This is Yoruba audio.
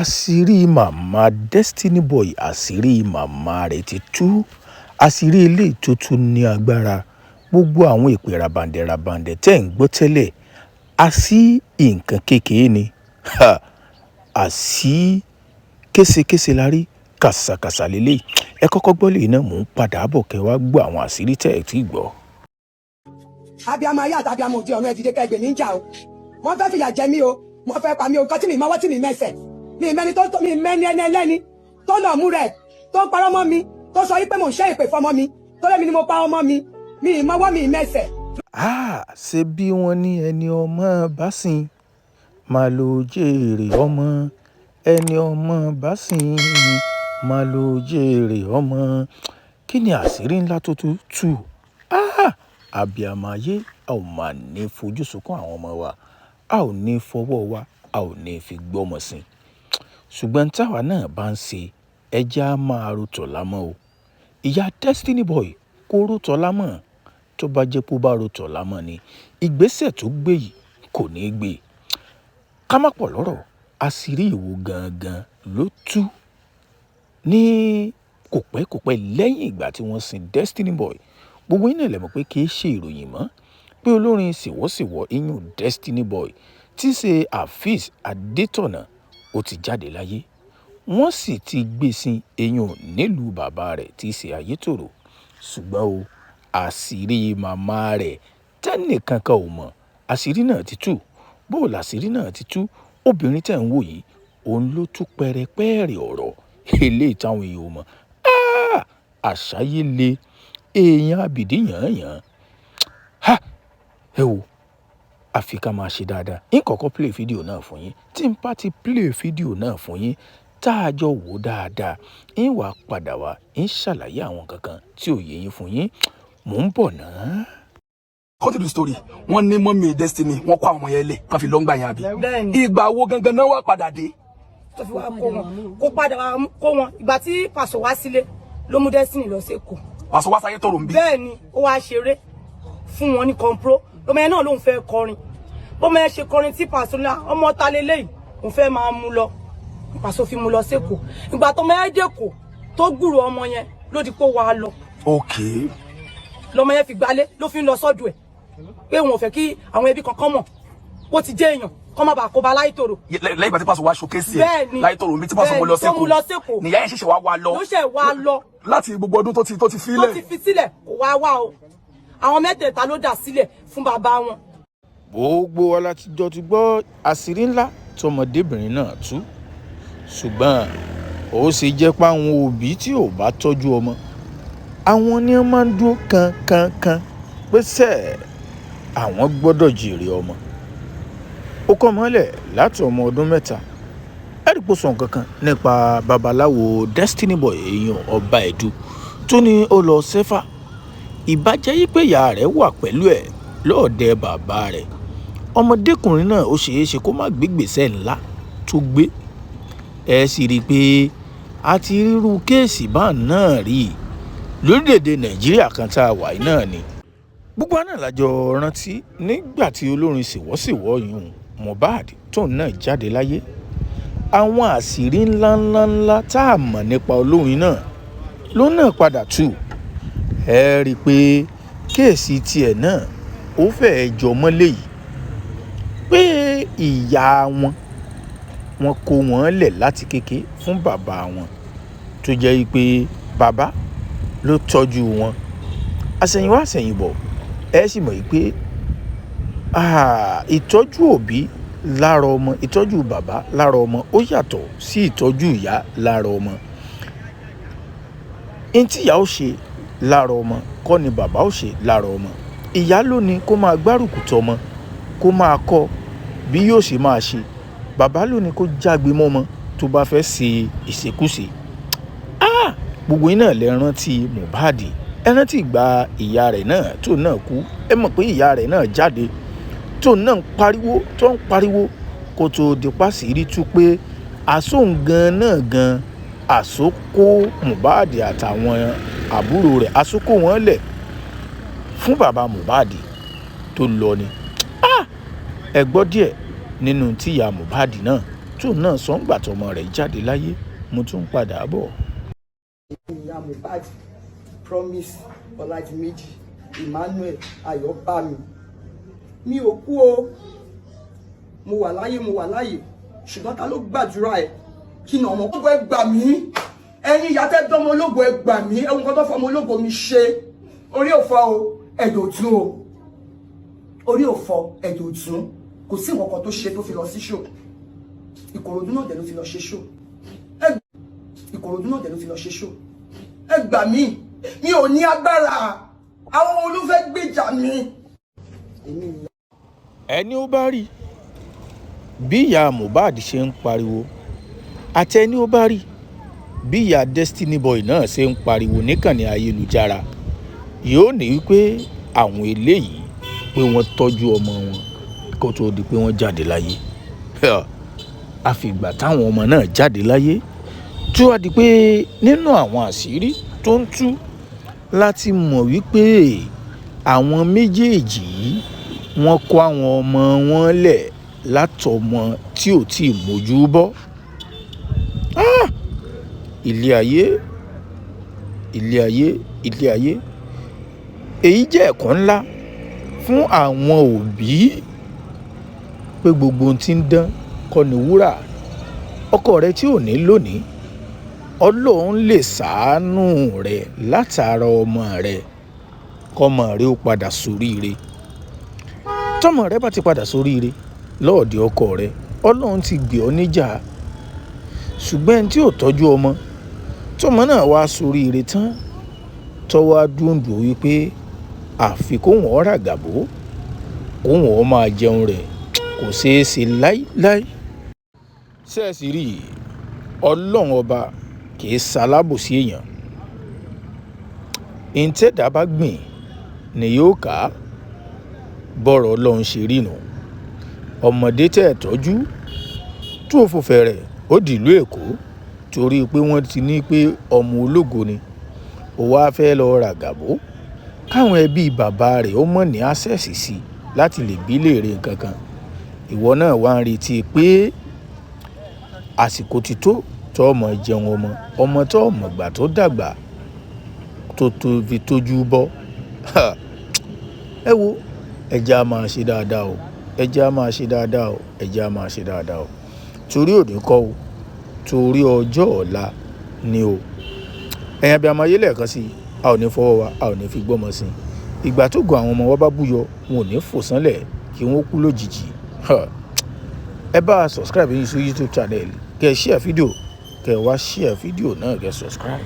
Àṣírí màmá Destiny Boy, àṣírí màmá rẹ̀ ti tú. Àṣírí eléyìí tó tún ní agbára. Gbogbo àwọn ìpè ràbàǹdẹ̀ràbàǹdẹ̀ tẹ́ ń gbọ́ tẹ́lẹ̀, àṣì nǹkan kékeré ni. Ha! Àṣì késekése la rí, kàsàkàsà lélẹ́yìí. Ẹ kọ́kọ́ gbọ́ lè náà, mò ń padà bọ̀ kẹ́ wá gbọ́ àwọn àṣírí tẹ́ ẹ̀ tí gbọ́. Abiyamọ ayé àti abiyamọ òde ọ̀run, ẹ dìde kẹ́ gbè mí ń jà o. Wọ́n fẹ́ fìyà jẹ mí o, wọ́n fẹ́ pa mí o. Nǹkan tí mi mọ́wọ́, tí mi mẹsẹ̀, mi mẹ́ni tó mi mẹ́ni, ẹni ẹlẹ́ni tó lọ mú rẹ̀, tó ń parọ́ mọ́ mi, tó sọ wípé mò ń ṣe ìpè fọmọ mi, tó lẹ́mi ni mo pa ọmọ mi. Mi mọ́wọ́, mi mẹsẹ̀. Ah, ṣe bí wọ́n ní ẹni ọmọ bá sìn máa lọ jèrè ọmọ, ẹni ọmọ bá sìn máa lọ jèrè ọmọ. Kí ni àṣírí ńlá tó tún tú? Ah, abiyamọ ayé, a ò máa ní fojú sunkún àwọn ọmọ wa, a ò ní fọwọ́ wa, a ò ní fi gbọ́mọ sin. Ṣùgbọ́n táwa náà bá ń ṣe, ẹ jẹ́ á máa ro tọ̀la mọ́ o. Ìyá Destiny Boy kò ro tọ̀la mọ́. Tó bá jẹ́ pé ó bá ro tọ̀la mọ́ ni, ìgbésẹ̀ tó gbé yìí kò ní í gbé. Ká má pọ̀ lọ́rọ̀, àṣírí ìwo gangan ló tú ní kò pẹ́ lẹ́yìn ìgbà tí wọ́n sin Destiny Boy. Gbogbo yín náà lè mọ̀ pé kì í ṣe ìròyìn mọ́ pé olórin ṣèwọ́ṣèwọ́ iyùn Destiny Boy, tí í ṣe Afeez Adétọ̀nà, ó ti jáde láyé. Wọ́n sì ti gbé sin eyín nílùú bàbá rẹ̀ tí í ṣe Ayétòrò. Ṣùgbọ́n o, àṣírí màmá rẹ̀ tẹ́nìkankan ò mọ̀, àṣírí náà ti tú. Bó làṣírí náà ti tú, obìnrin tẹ̀ ń wò yìí, òun ló tú pẹ́rẹpẹ́ẹ̀rẹ̀ ọ̀rọ̀ eléyìí táwọn èèyàn ò mọ̀. Ah! Àṣàyé le, èèyàn àbìdí yànyàn. Ha! Ẹ wò, àfi ká máa ṣe dáadáa. Ń kọ́kọ́ play fídíò náà fún yín. Tí n bá ti play fídíò náà fún yín, tá a jọ wò dáadáa, ń wá padà wá, ń ṣàlàyé àwọn kankan tí ò yé yín fún yín. Mò ń bọ̀ náà. Cut to the story, wọ́n ní mummy Destiny, wọ́n kó àwọn ọmọ yẹn lẹ̀ kàn fi lọ́ngbà yẹn, àbí? Bẹ́ẹ̀ni. Ìgbà wo gangan náà wà padà dé? Tó fi wá kó wọn, kó padà wá kó wọn, ìgbà tí Pàṣọ wá sílé ló mú Destiny lọ sí Èkó. Pàṣọ wá sáyé tọrọ ń bí? Bẹ́ẹ̀ ni, ó wá ṣeré fún wọn ní kọ́ńpró. Lọ́mọ yẹn náà lòun fẹ́ kọrin. Bọ́mọ yẹn ṣe kọrin tí Pàṣọ ní ọmọ ta leléyìí, òun fẹ́ máa mú lọ. Pàṣọ fi mú lọ sí Èkó. Ìgbà tọmọ yẹn dẹ́kọ̀ tó gbúrò ọmọ yẹn, ló di pé wàá lọ. Lọmọ yẹn fi gbalé, ló fi ń lọ sọ́dọ̀ ẹ̀ pé òun ò fẹ́ kí àwọn ẹbí kankan mọ̀ ó ti jẹ́ èèyàn, kọ́ má bàa kó ba láìtòrò. Lẹ́yìn ìgbà tí Pàṣọ wá showcase ẹ̀ Bẹ́ẹ̀ni. láyé tọrọ ń bí, tí Pàṣọ mú lọ Bẹ́ẹ̀ni, tó mú lọ sẹ́kọ̀ọ́ sÉkòó. nìyá yẹn ṣẹ̀ṣẹ̀ wá wá lọ. Ló ṣẹ̀ wá lọ. Láti gbogbo ọdún tó ti tó fílẹ̀. ti fi sílẹ̀, kò wá wá o. Àwọn mẹ́tẹ̀ẹ̀ta ló dà sílẹ̀ fún bàbá wọn. Gbogbo wa la ti jọ ti gbọ́ àṣírí ńlá tọmọdébìnrin náà tú. Ṣùgbọ́n ó ṣe jẹ́ pé àwọn òbí tí ò bá tọ́jú ọmọ, àwọn ni wọ́n máa ń dúró kankankan pé sẹ́ àwọn gbọ́dọ̀ jèrè ọmọ. Ó kọ́ mọ́lẹ̀ láti ọmọ ọdún 3. Ẹ̀rí kò sọ nǹkan kan nípa babaláwo Destiny Boy, èèyàn ọba ẹ̀dú tó ní ó lọ sẹ́fà. Ìbàjẹ́ yí pé ìyá rẹ̀ wà pẹ̀lú ẹ̀ lọ́ọ̀dẹ bàbá rẹ̀, ọmọdékùnrin náà, ó ṣeé ṣe kó má gbégbèsè ńlá tó gbé. Ẹ sì rí i pé a ti rírú case báà náà rí i lórílẹ̀‐èdè Nàìjíríà kan tá a wà yìí náà ni. Gbogbo àná lájọ rántí nígbà tí olórin ṣèwọ́ṣèwọ́ yìí Mohbad tóun náà jáde láyé, àwọn àṣírí ńláńláńlá tá a mọ̀ nípa olórin náà ló náà padà tú. Ẹ rí i pé case tiẹ̀ náà, ó fẹ́ẹ́ jọ mọ́lẹ̀ yìí pé ìyá wọn, wọn kó wọn lẹ̀ láti kéke fún bàbá wọn, tó jẹ́ pé bàbá ló tọ́jú wọn. Àsẹ̀yìnwá àsẹ̀yìnbọ̀, ẹ sì mọ̀ pé ìtọ́jú òbí lára ọmọ, ìtọ́jú bàbá lára ọmọ, ó yàtọ̀ sí ìtọ́jú ìyá lára ọmọ. N tí ìyá ó ṣe lára ọmọ kọ́ ni bàbá ó ṣe lára ọmọ. Ìyá ló ní kó máa gbárùkù tọmọ, kó máa kọ́ bí yóò ṣe máa ṣe. Bàbá ló ní kó jágbe mọ́mọ tó bá fẹ́ ṣe ìṣekúṣe. Gbogbo yín náà lè rántí Mohbad. Ẹ rántí ìgbà ìyá rẹ̀ náà tó náà kú. Ẹ mọ̀ pé ìyá rẹ̀ náà jáde, tó náà ń pariwo, tó ń pariwo, kó tó di pàṣírí tú pé àsóhun gan náà gan àsókò Mohbad àtàwọn àbúrò rẹ̀, àsókò wọn lẹ̀ fún bàbá Mohbad tó lọ ni. Ẹ gbọ́ díẹ̀ nínú tí ìyá Mohbad náà Tóun náà sọ ńgbà tọmọ rẹ̀ jáde láyé. Mo tún ń padà bọ̀. Ìyá Mohbad, Promise Ọládiméjì Emmanuel Ayọ̀bámi, mi ò kú o, mo wà láyé, mo wà láyé. Ṣùgbọ́n ta ló gbàdúrà ẹ̀ kí ni ọmọ ológo? Ẹ gbà mí, ẹ̀yin ìyá tẹ́ dánmọ ológo, ẹ gbà mí. Ẹ̀wọ̀n kan tó fọmọ ológo mi ṣe. Orí ò fọ́ o, ẹ̀dọ̀ ò tún o. Orí ò fọ́, ẹ̀dọ̀ ò tún. Kò sí nǹkan kan tó ṣe tó fi lọ sí show. Ìkòròdú náà dẹ̀ ló ti lọ ṣe show. Ìkòròdú náà dẹ̀ ló ti lọ ṣe show. Ẹ gbà mí, mi ò ní agbára. Àwọn olùfẹ́ gbèjà mi. Ẹni ó bá rí bí ìyá Mohbad ṣe ń pariwo, àti ẹni ó bá rí bí ìyá Destiny Boy náà ṣe ń pariwo níkànnì ayélujára, yóò ní wípé àwọn eléyìí, pé wọ́n tọ́jú ọmọ wọn kó tóó di pé wọ́n jáde láyé. Àfìgbà táwọn ọmọ náà jáde láyé tí wàá di pé nínú àwọn àṣírí tó ń tú láti mọ̀ wípé àwọn méjèèjì yìí, wọ́n kó àwọn ọmọ wọn lẹ̀ látọmọ tí ò tí ì mójú bọ́. Ilé ayé, ilé ayé, ilé ayé! Èyí jẹ́ ẹ̀kọ́ ńlá fún àwọn òbí pé gbogbo ohun tí ń dán kọ́ ni wúrà. Ọkọ rẹ tí ò ní lónìí, Ọlọ́run lè ṣàánú rẹ látara ọmọ rẹ, kọ́mọ rẹ ó padà sóríire. Tọ́mọ rẹ bá ti padà sóríire lọ́ọ̀dẹ ọkọ rẹ, Ọlọ́run ti gbé ọ níjà. Ṣùgbọ́n ẹni tí ò tọ́jú ọmọ, tọ́mọ náà wá sóríire tán, tọ́wọ́ á dúndùn wípé àfi kóun ó ràgàbó, kóun ó máa jẹun rẹ̀, kò ṣeé ṣe láíláí. Ṣé ẹ sì rí i? Ọlọ́run Ọba kì í ṣalábòsí èèyàn. Ìǹtẹ̀dá bá gbìn ni yóò ká. Bọ́rọ̀ Ọlọ́run ṣe rí nù. Ọmọdé tẹ́ ẹ̀ tọ́jú tó fò fẹ̀rẹ̀ ó dìlú Èkó torí pé wọ́n ti ní pé ọmọ ológo ni, ó wáá fẹ́ lọ ràgàbó káwọn ẹbí bàbá rẹ̀ ó mọ̀ ní access sí láti lè bí léèrè nǹkan kan. Ìwọ náà wá ń retí pé àsìkò ti tó tó ọmọ jẹun ọmọ, ọmọ tó ọmọ gbà tó dàgbà tó fi tójú bọ́. Ẹ wo, ẹ jẹ́ á máa ṣe dáadáa o, ẹ jẹ́ á máa ṣe dáadáa o, ẹ jẹ́ á máa ṣe dáadáa o, torí òní kọ́ o, torí ọjọ́ ọ̀la ni o. Ẹ̀yin abiyamọ ayé, lẹ́ẹ̀kan sí i, a ò ní fọwọ́ wa, a ò ní fi gbọ́mọ sí i. Ìgbà tó gun àwọn ọmọ wa bá búyọ, wọn ò ní fò sánlẹ̀ kí wọ́n kú lójijì. Ẹ bá a subscribe yín sí YouTube channel, kẹ́ ẹ share fídíò, kẹ́ ẹ wá share fídíò náà, kẹ́ ẹ subscribe.